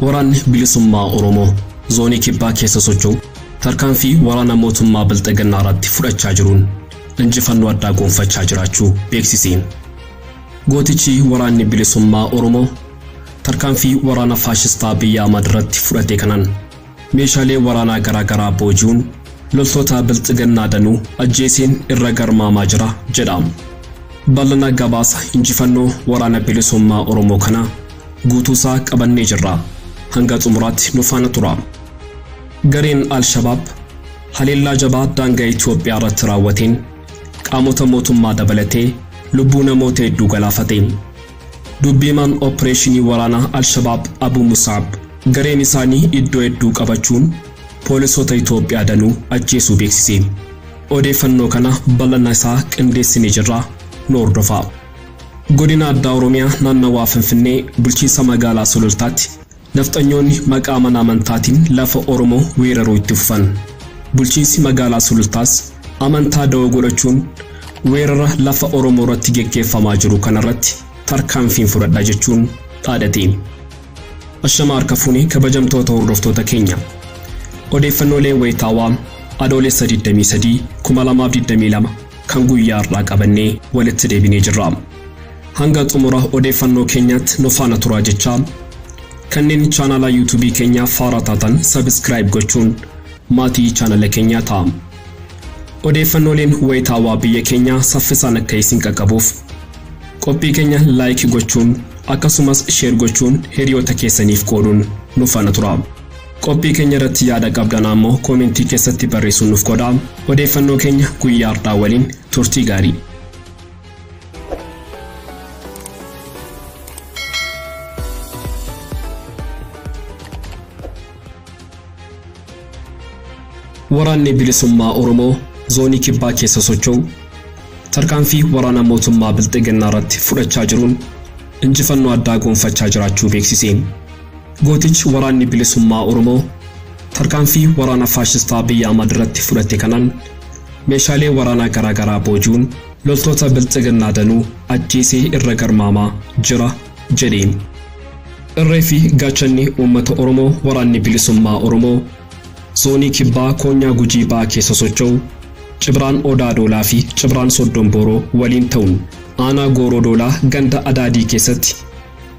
Waraanni Bilisummaa Oromoo Zoonii Kibbaa keessa socho'u tarkaanfii waraana mootummaa Bilxiginnaa irratti fudhachaa jiruun injifannoo addaa gonfachaa jiraachuu beeksise. Gootichi Waraanni Bilisummaa Oromoo tarkaanfii waraana faashistaa Abiy Ahmad irratti fudhate kanaan meeshaalee waraanaa garaagaraa booji'uun loltoota Bilxiginnaa danuu ajjeeseen irra garmaamaa jira jedha. Bal'ina gabaasa injifannoo Waraana Bilisummaa Oromoo kanaa guutuusaa qabannee jirra. Hanga xumuraatti nu faana turaa. Gareen Al-Shabaab haleellaa jabaa daangaa Itoophiyaa irratti raawwateen qaamota mootummaa dabalatee lubbuu namoota hedduu galaafate. Dubbi himaan Oppireeshinii waraanaa Al-Shabaab Abu Musaab gareen isaanii iddoo hedduu qabachuun poolisoota Itoophiyaa danuu ajjeesuu beeksise. Odeeffannoo kana bal'ina isaa qindeessinee jirra, nu hordofaa. Godina Addaa Oromiyaa naannawaa Finfinnee bulchiinsa magaalaa Sulultaatti nafxanyoonni maqaa mana amantaatiin lafa Oromoo weeraruu itti fufan. Bulchiinsi magaalaa Sulultaas amantaa dawoo godhachuun weerara lafa Oromoo irratti geggeeffamaa jiru kanarratti tarkaanfiin fudhadha jechuun dhaadate. Ashama harka fuune kabajamtoota hordoftoota keenya. Odeeffannoolee wayitaawaa Adoolessa 23, 2022 kan guyyaa har'aa qabannee walitti deebinee jirra. Hanga xumura odeeffannoo keenyaatti nu faana turaa jechaa kanneen chaanala YouTube keenyaaf haaraa taatan subscribe gochuun maatii chaanala keenyaa ta'a. Odeeffannooleen wayitaawaa biyya keenyaa saffisaan akka isin qaqqabuuf qophii keenya like gochuun akkasumas share gochuun hiriyoota keessaniif qooduun nu faana tura. Qophii keenya irratti yaada qabdan ammoo koomentii keessatti barreessuun nuuf qoodaa. Odeeffannoo keenya guyyaa har'aa waliin turtii gaarii. Waraanni Bilisummaa Oromoo Zoonii Kibbaa keessa socho'u tarkaanfii waraana mootummaa Bilxiginnaa irratti fudhachaa jiruun injifannoo addaa gonfachaa jiraachuu beeksise. Gootichi Waraanni Bilisummaa Oromoo tarkaanfii waraana faashistaa Abiy Ahmad irratti fudhate kanaan meeshaalee waraanaa garaagaraa booji'uun loltoota Bilxiginnaa danuu ajjeesee irra garmaamaa jira jedhe. Irree fi gaachanni uummata Oromoo Waraanni Bilisummaa Oromoo Zoonii Kibbaa Koonyaa Gujii Bahaa keessa socho'u Cibraan Odaa Doolaa fi Cibraan Soddom Booroo waliin ta'uun aanaa Gooroo Doolaa ganda Adaadii keessatti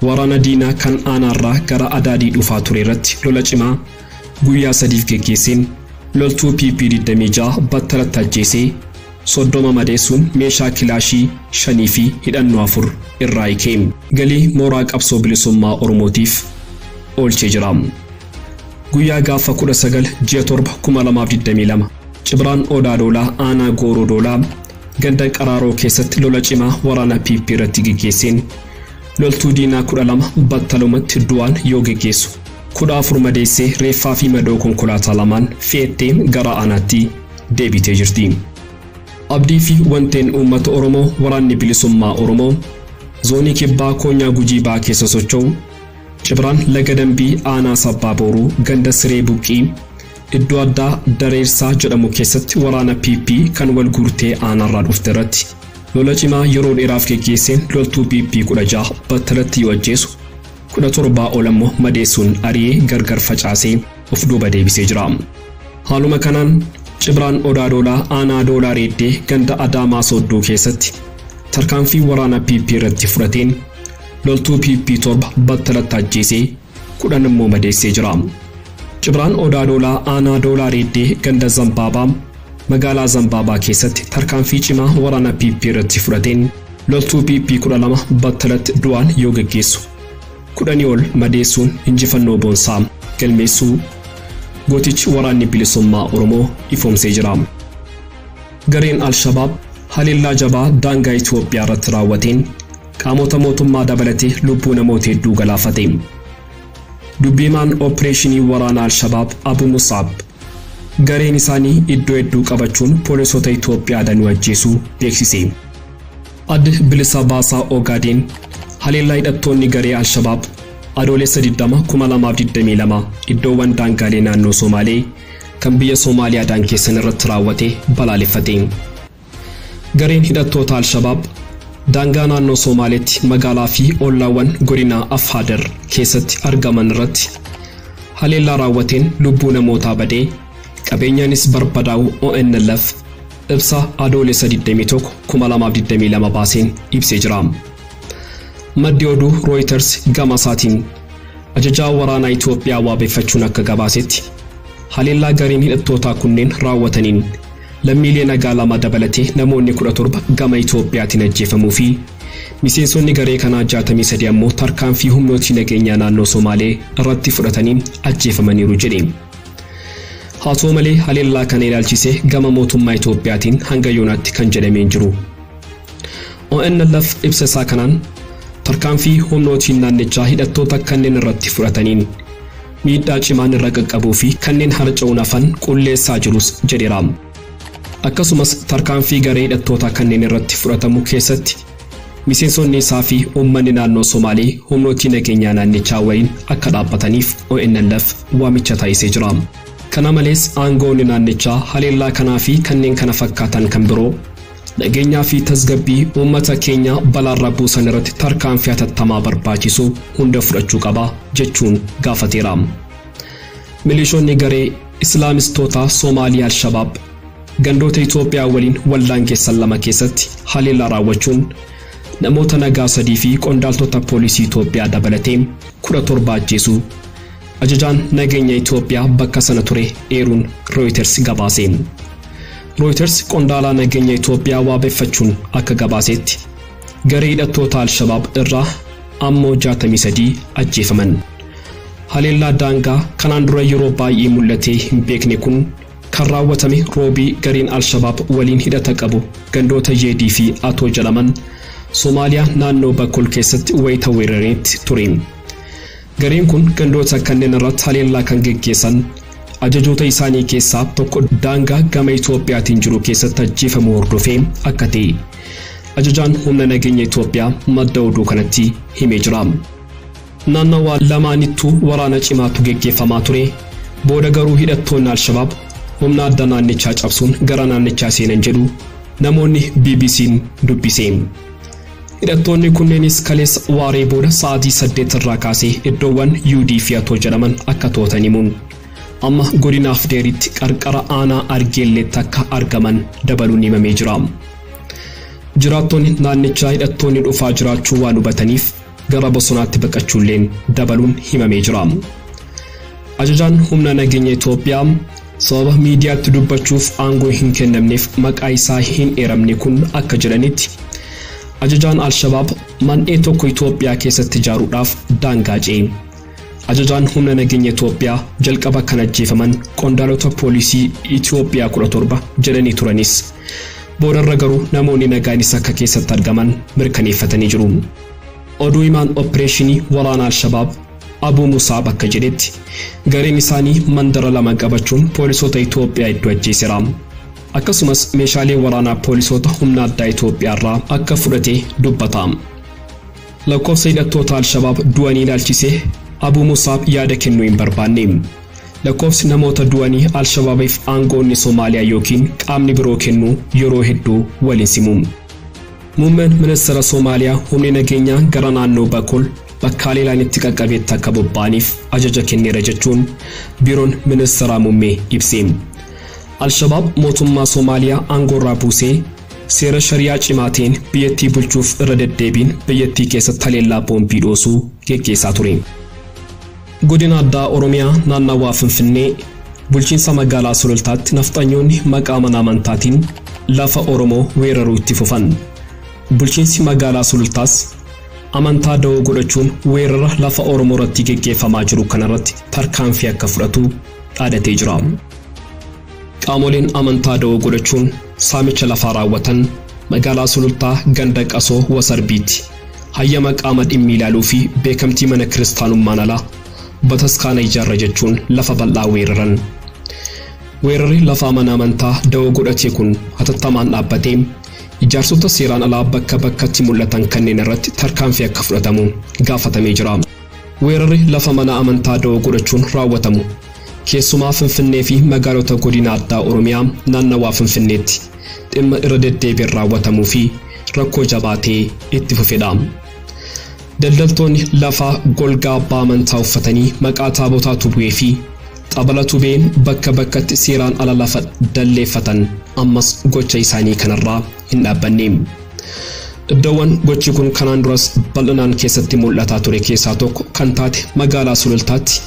waraana diinaa kan aanaarraa gara Adaadii dhufaa ture irratti lola cimaa guyyaa sadiif geggeesseen loltuu PP 26 battalatti ajjeesee 30 madeessuun meeshaa kilaashii 5 fi hidhannoo 4 irraa hiikee galii mooraa qabsoo bilisummaa Oromootiif oolchee jira. Guyyaa gaafa 19 ji'a 7 2022 Cibraan Odaa Doolaa aanaa Gooroo Doolaa ganda Qaraaroo keessatti lola cimaa waraana PP irratti geggeesseen loltuu diinaa 12 battalumatti du'aan yoo geggeessu 14 madeessee reeffaa fi madoo konkolaataa lamaan fe'attee gara aanaatti deebitee jirti. Abdii fi wanteen uummata Oromoo Waraanni Bilisummaa Oromoo Zoonii Kibbaa Koonyaa Gujii Bahaa keessa socho'u Cibraan Laga Dambii Aanaa Sabbaa Booruu ganda Siree Buqqii iddoo addaa Dareersaa jedhamu keessatti waraana PP kan wal guurtee aanaarraa dhufte irratti lola cimaa yeroo dheeraaf geggeesseen loltuu PP 16 battalatti yoo ajjeesu 17 ol ammoo madeessuun ari'ee gargar facaasee of duuba deebisee jira. Haaluma kanaan Cibraan Odaa Doolaa aanaa Doolaa Reeddee ganda Adaamaa Soodduu keessatti tarkaanfii waraana PP irratti fudhateen loltuu PP 7 battalatti ajjeesee 10 immoo madeessee jira. Cibraan Odaa Doolaa aanaa Doolaa Reeddee ganda Zambaabaa magaalaa Zambaabaa keessatti tarkaanfii cimaa waraana PP irratti fudhateen loltuu PP 12 battalatti du'aan yoo geggeessu kudhanii ol madeessuun injifannoo boonsaa galmeessuu gootichi Waraanni Bilisummaa Oromoo ifoomsee jira. Gareen Al-Shabaab haleellaa jabaa daangaa Itoophiyaa irratti raawwateen qaamota mootummaa dabalatee lubbuu namoota hedduu galaafate. Dubbi himaan Oppireeshinii waraana Al-Shabaab Abu Musaab gareen isaanii iddoo hedduu qabachuun poolisoota Itoophiyaa danuu ajjeesuu beeksise. Addi Bilisa Baasaa Ogaadeen haleellaa hidhattoonni garee Al-Shabaab Adoolessa 20, 2022 iddoowwan daangaalee naannoo Somaalee kan biyya Somaaliyaa daangessan irratti raawwate balaaleffate. Gareen hidhattoota Al-Shabaab Daangaa naannoo Somaaleetti magaalaa fi ollaawwan godina Afhaadar keessatti argaman irratti haleellaa raawwateen lubbuu namootaa badee qabeenyaanis barbadaa'uu ONLF ibsa Adoolessa 21, 2022 baaseen ibsee jira. Maddi oduu Reuters gama isaatiin ajajaa waraanaa Itoophiyaa wabeeffachuun akka gabaasetti, haleellaa gareen hidhattootaa kunneen raawwataniin lammiilee nagaa 2 dabalatee namoonni 17 gama Itoophiyaatiin ajjeefamuu fi miseensonni garee kanaa 63 ammoo tarkaanfii humnootii nageenyaa naannoo Somaalee irratti fudhataniin ajjeefamaniiru jedhe. Haa ta'u malee, haleellaa kana ilaalchisee gama mootummaa Itoophiyaatiin hanga yoonaatti kan jedhamee hin jiru. ONLF ibsa isaa kanaan tarkaanfii humnootiin naannichaa hidhattoota kanneen irratti fudhataniin miidhaa cimaan irra qaqqabuu fi kanneen harca'uun hafan qulleessaa jirus jedheera. Akkasumas tarkaanfii garee hidhattoota kanneen irratti fudhatamu keessatti miseensonni isaa fi uummanni naannoo Somaalee humnootii nageenyaa naannichaa waliin akka dhaabbataniif ONLF waamicha taasisee jira. Kana malees, aangoonni naannichaa haleellaa kanaa fi kanneen kana fakkaatan kan biroo nageenyaa fi tasgabbii uummata keenya balaarra buusan irratti tarkaanfii hatattamaa barbaachisu hunda fudhachuu qaba jechuun gaafateera. Milishoonni garee Islaamistoota Soomaalii Alshabaab gandoota Itoophiyaa waliin waldaangeessan 2 keessatti haleellaa raawwachuun namoota nagaa 3 fi qondaaltota poolisii Itoophiyaa dabalatee 17 ajjeesuu ajajaan nageenya Itoophiyaa bakka sana ture eeruun Reuters gabaase. Reuters qondaalaa nageenya Itoophiyaa wabeeffachuun akka gabaasetti, garee hidhattoota Alshabaab irraa ammoo 63 ajjeefaman. Haleellaa daangaa kanaan dura yeroo baay'ee mul'atee hin beekne kun kan raawwatame Roobii gareen Alshabaab waliin hidhata qabu gandoota Yeedii fi Atoo jedhaman Somaaliyaa naannoo Bakool keessatti wayita weeraranitti ture. Gareen kun gandoota kanneen irratti haleellaa kan geggeessan ajajoota isaanii keessaa tokko daangaa gama Itoophiyaatiin jiru keessatti ajjeefamuu hordofee akka ta'e ajajaan humna nageenya Itoophiyaa madda oduu kanatti himee jira. Naannawaa lamaanittuu waraana cimaatu geggeeffamaa ture. Booda garuu hidhattoonni Alshabaab humna adda naannichaa cabsuun gara naannichaa seenan jedhu namoonni BBC'n dubbise. Hidhattoonni kunneenis kaleessa waaree booda sa'aatii 8 irraa kaasee iddoowwan UD fi Atoo jedhaman akka to'atan himuun, amma godina Afdeeritti qarqara aanaa Argeelleetti akka argaman dabaluun himamee jira. Jiraattonni naannichaa hidhattoonni dhufaa jiraachuu waan hubataniif gara bosonaatti baqachuulleen dabaluun himamee jira. Ajajaan humna nageenya Itoophiyaa sababa miidiyaatti dubbachuuf aangoo hin kennamneef maqaa isaa hin eeramne kun akka jedhanitti, ajajaan Alshabaab man'ee tokko Itoophiyaa keessatti ijaaruudhaaf daangaa ce'e. Ajajaan humna nageenya Itoophiyaa jalqaba kan ajjeefaman qondaalota poolisii Itoophiyaa 17 jedhanii turanis, boodarra garuu namoonni nagaanis akka keessatti argaman mirkaneeffatanii jiru. Oduu himaan opereeshinii waraana Alshabaab Abuu Musaab akka jedhetti, gareen isaanii mandara 2 qabachuun poolisoota Itoophiyaa hedduu ajjeeseera. Akkasumas meeshaalee waraanaa poolisoota humna addaa Itoophiyaa irraa akka fudhate dubbata. Lakkoofsa hidhattoota Alshabaab du'anii ilaalchisee Abuu Musaab yaada kennuu hin barbaanne. Lakkoofsi namoota du'anii Alshabaabiif aangoonni Somaaliyaa yookiin qaamni biroo kennuu yeroo hedduu waliin simu. Muummeen ministeera Somaaliyaa humni nageenyaa gara naannoo Bakool bakka haleelaan itti qaqqabeetti akka bobba'aniif ajaja kenneera jechuun biiroon ministeera muummee ibse. Alshabaab mootummaa Somaaliyaa aangoorraa buusee seera shariyaa cimaa ta'een biyyattii bulchuuf irra deddeebiin biyyattii keessatti haleellaa boombii dhoosuu geggeessaa ture. Godina addaa Oromiyaa naannawaa Finfinnee bulchiinsa magaalaa Sulultaatti nafxanyoonni maqaa mana amantaatiin lafa Oromoo weeraruu itti fufan. Bulchiinsi magaalaa Sulultaas amantaa da'oo godhachuun weerara lafa Oromoo irratti geggeeffamaa jiru kanarratti tarkaanfii akka fudhatu dhaadatee jira. Qaamoleen amantaa da'oo godhachuun saamicha lafaa raawwatan magaalaa Sulultaa ganda Qasoo Wasarbiitti hayyama qaama dhimmi ilaaluu fi beekamtii mana kiristaanummaan alaa bataskaana ijaarra jechuun lafa bal'aa weeraran. Weerarri lafaa mana amantaa da'oo godhate kun hatattamaan dhaabbatee ijaarsota seeraan alaa bakka bakkatti mul'atan kanneen irratti tarkaanfii akka fudhatamu gaafatamee jira. Weerarri lafa mana amantaa da'oo godhachuun raawwatamu keessumaa Finfinnee fi magaalota godina addaa Oromiyaa naannawaa Finfinneetti dhimma irra deddeebiin raawwatamuu fi rakkoo jabaatee itti fufedha. Daldaltoonni lafaa golgaa abbaa amantaa uffatanii maqaa taabotaatu bu'ee fi xabala tubeen bakka bakkatti seeraan ala lafa dalleeffatan ammas gocha isaanii kanarraa hin dhaabbanne. Iddoowwan gochi kun kanaan duras bal'inaan keessatti mul'ataa ture keessaa tokko kan taate magaalaa Sulultaatti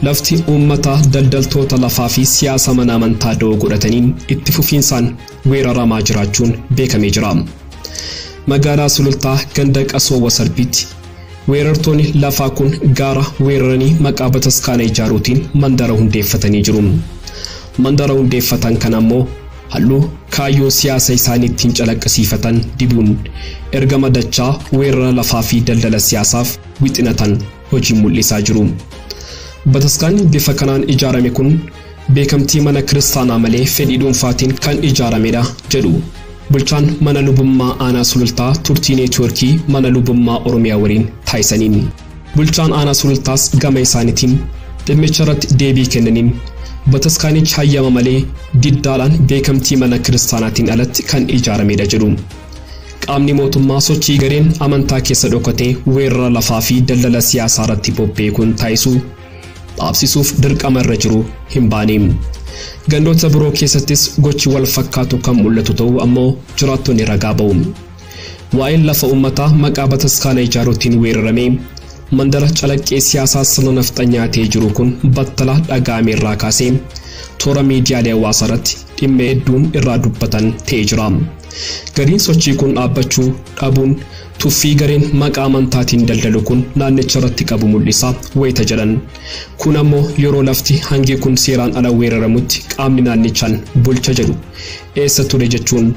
lafti uummataa daldaltoota lafaa fi siyaasa mana amantaa da'oo godhataniin itti fufiinsaan weeraramaa jiraachuun beekamee jira. Magaalaa Sulultaa ganda Qasoo Wasarbiitti weerartoonni lafaa kun gaara weeraranii maqaa bataskaana ijaaruutiin mandara hundeeffatanii jiru. Mandara hundeeffatan kana ammoo halluu kaayyoo siyaasa isaanii ittiin calaqqisiifatan dibuun ergama dachaa weerara lafaa fi daldala siyaasaaf wixinatan hojii mul'isaa jiru. Bataskaanni bifa kanaan ijaarame kun beekamtii mana kiristaanaa malee fedhii dhuunfaatiin kan ijaaramedha jedhu. Bulchaan mana lubummaa aanaa Sulultaa turtii neetwoorkii mana lubummaa Oromiyaa waliin taasisaniin. Bulchaan aanaa Sulultaas gama isaaniitiin dhimmicha irratti deebii kennaniin bataskaanichi hayyama malee diddaadhaan beekamtii mana kiristaanaatiin alatti kan ijaaramedha jedhu. Qaamni mootummaa sochii gareen amantaa keessa dhokatee weerara lafaa fi daldala siyaasaa irratti bobba'e kun taasisuu dhaabsisuuf dirqama irra jiru hin baane. Gandoota biroo keessattis gochi wal fakkaatu kan mul'atu ta'uu ammoo jiraattonni ragaa ba'u. Waa'een lafa uummataa maqaa bataskaana ijaaruutiin weeraramee mandara calaqqee siyaasaa sirna nafxanyaa ta'ee jiru kun battala dhaga'ame irraa kaasee toora miidiyaalee hawaasaa irratti dhimma hedduun irraa dubbatan ta'ee jira. Gariin sochii kun dhaabbachuu dhabuun tuffii gareen maqaa amantaatiin daldalu kun naannicha irratti qabu mul'isa wayita jedhan. Kun ammoo yeroo lafti hangi kun seeraan ala weeraramutti qaamni naannichaan bulcha jedhu eessa ture jechuun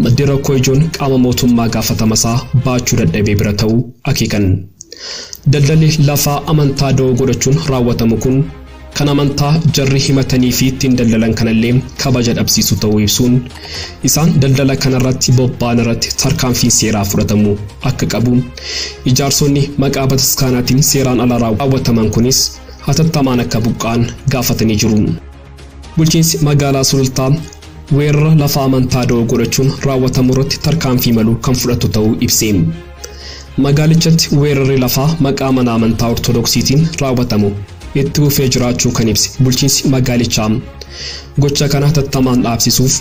maddi rakkoo ijoon qaama mootummaa gaafatamasaa baachuu dadhabee bira ta'uu akeekan. Daldalli lafaa amantaa da'oo godhachuun raawwatamu kun kan amantaa jarri himatanii fi ittiin daldalan kanallee kabaja dhabsiisu ta'uu ibsuun isaan daldala kanarratti bobba'an irratti tarkaanfiin seeraa fudhatamu akka qabu ijaarsonni maqaa bataskaanaatiin seeraan ala raawwataman kunis hatattamaan akka buqqa'an gaafatanii jiru. Bulchiinsi magaalaa Sulultaa weerara lafa amantaa da'oo godhachuun raawwatamu irratti tarkaanfii malu kan fudhatu ta'uu ibse. Magaalichatti weerarri lafaa maqaa mana amantaa Ortodoksiitiin raawwatamu itti fufee jiraachuu kan ibse bulchiinsi magaalichaa gocha kana hatattamaan dhaabsisuuf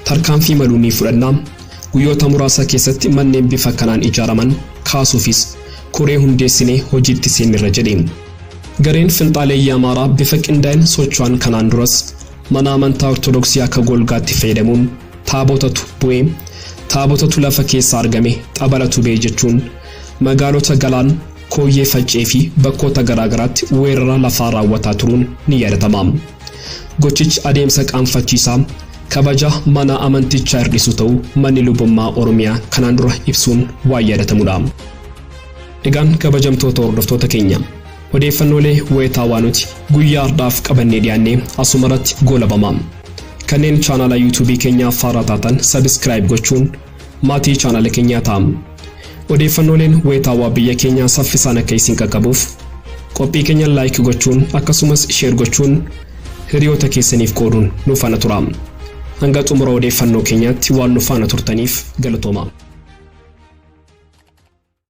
tarkaanfii maluu ni fudhanna. Guyyoota muraasa keessatti manneen bifa kanaan ijaaraman kaasuufis koree hundeessinee hojiitti seennirra jedhe. Gareen finxaaleeyyii Amaaraa bifa qindaa'een socho'an kanaan duras mana amantaa Ortodoksii akka golgaatti fayyadamuun taabotatu bu'ee taabotatu lafa keessa argame xabalatu ba'e jechuun magaalota Galaan, Kooyyee Faccee fi bakkoota garaagaraatti weerara lafaa raawwataa turuun ni yaadatama. Gochichi adeemsa qaanfachiisaa kabaja mana amantichaa hir'isu ta'uu manni lubummaa Oromiyaa kanaan dura ibsuun waan yaadatamudha. Egaan kabajamtoota hordoftoota keenya odeeffannoolee wayitaawaa nuti guyyaa har'aaf qabannee dhiyaannee asumarratti goolabama. Kanneen chaanala yuutuubii keenyaaf haaraa taatan sabiskiraayib gochuun maatii chaanala keenyaa ta'a. Odeeffannooleen wayitaawaa biyya keenyaa saffisaan akka isin qaqqabuuf qophii keenya laayik gochuun akkasumas sheer gochuun hiriyoota keessaniif qooduun nu faana tura. Hanga xumura odeeffannoo keenyaatti waan nu faana turtaniif galatooma.